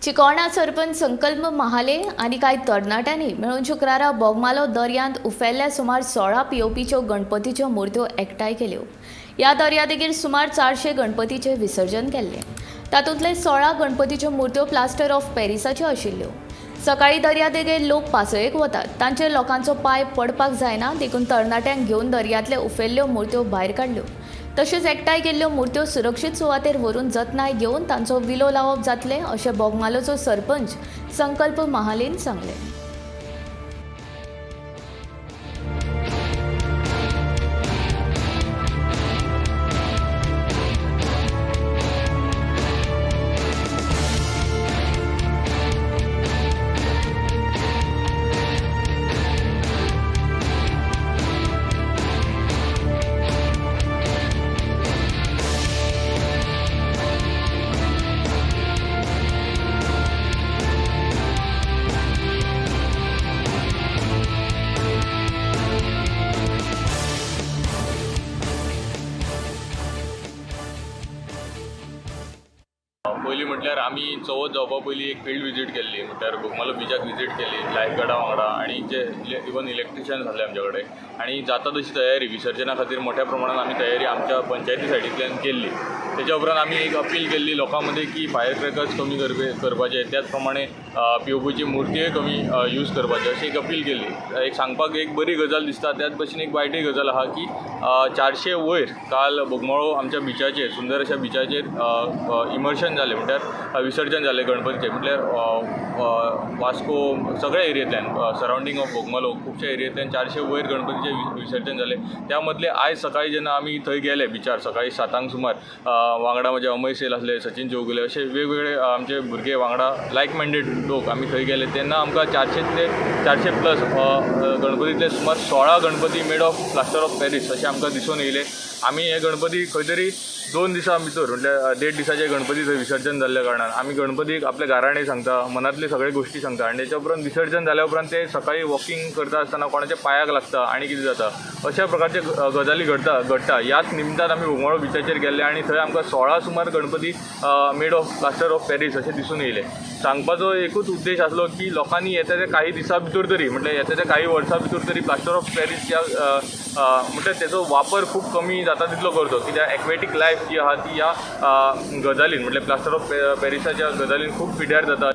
चिकोळणा सरपंच संकल्प महाले आनी कांय तरणाट्यांनी मेळून शुक्रारा बोगमालो दर्यांत उफेल्ल्या सुमार 16 पीओपीच्यो गणपतीच्यो मुर्त्यो एकठांय केल्यो. ह्या दर्यादेगेर सुमार 400 गणपतीचें विसर्जन केल्लें. तातूंतले 16 गणपतीच्यो मुर्त्यो प्लास्टर ऑफ पॅरिसाच्यो आशिल्ल्यो. सकाळीं दर्यादेगेर लोक पासयेक वतात, तांचेर लोकांचो पांय पडपाक जायना देखून तरणाट्यांक घेवन दर्यांतले उफेल्ल्यो मुर्त्यो भायर काडल्यो. तशेंच एकठांय केल्ल्यो मुर्त्यो सुरक्षीत सुवातेर व्हरून जतनाय घेवन तांचो विलो लावप जातलें अशें बोगमालोचो सरपंच संकल्प महालेन सांगलें. पयलीं म्हटल्यार आमी चवथ जावपा पयलीं एक फिल्ड विजीट केल्ली, म्हटल्यार बोगमालो बिचाक विजीट केली लायफ गार्डा वांगडा आनी जे इवन इलेक्ट्रिशियन आसले आमच्या कडेन आनी जाता तशी तयारी विसर्जना खातीर मोठ्या प्रमाणान आमी तयारी आमच्या पंचायती सायडींतल्यान केल्ली. तेच्या उपरांत आमी एक अपील केल्ली लोकां मदीं की फायर क्रॅकर्स कमी करपाचे, त्याच प्रमाणे पीओपीची मुर्तीय कमी यूज करपाचे अशी एक अपील केल्ली. एक सांगपाक एक बरी गजाल दिसता, त्याच भशेन एक वायटय गजाल आहा की 400 वयर काल बोगमाळो आमच्या बिचाचेर, सुंदर अशा बिचाचेर इमर्शन जालें, म्हटल्यार विसर्जन जालें गणपतीचें. म्हटल्यार वास्को सगळ्या एरियेंतल्यान, सरावंडींग ऑफ बोगमालो खुबश्या एरियेंतल्यान 400 वयर गणपतीचें विसर्जन जालें. त्या मदलें आयज सकाळीं जेन्ना आमी थंय गेले बिचार सकाळीं 7 सुमार, वांगडा म्हजे अमय सेल आसले, सचिन चौगुले, अशे वेगवेगळे आमचे भुरगे वांगडा लायक मायंडेड लोक आमी थंय गेले तेन्ना आमकां 400 प्लस गणपतींतले सुमार 16 Ganpati made of plaster of Paris अशें आमकां दिसून येयले. आमी हे गणपती खंय तरी 2 दिसां भितर म्हटल्यार 1.5 दिसाचे गणपती थंय विसर्जन जाल्ल्या कारणान आमी गणपतीक आपले गाराणें सांगता, मनांतली सगळे गोश्टी सांगता आनी तेच्या उपरांत विसर्जन जाल्या उपरांत ते सकाळीं वॉकिंग करता आसतना कोणाच्या पांयाक लागता आनी कितें जाता अशा प्रकारचे गजाली घडटा. ह्याच निमतान आमी बोगमाळो बिचाचेर गेल्ले आनी थंय आमकां 16 सुमार Ganpati made of plaster of Paris अशें दिसून येयले. सांगपाचो एकूच उद्देश आसलो की लोकांनी येता त्या काही दिसां भितर तरी, म्हटल्यार येता त्या काही वर्सां भितर तरी प्लास्टर ऑफ पॅरीस ह्या म्हटल्यार तेचो वापर खूब कमी जाता तितलो करचो, कित्याक एक्वेटीक लायफ जी आहा ती ह्या गजालीन म्हटल्यार प्लास्टर ऑफ पॅरिसाच्या गजालीन खूब पिड्यार जाता.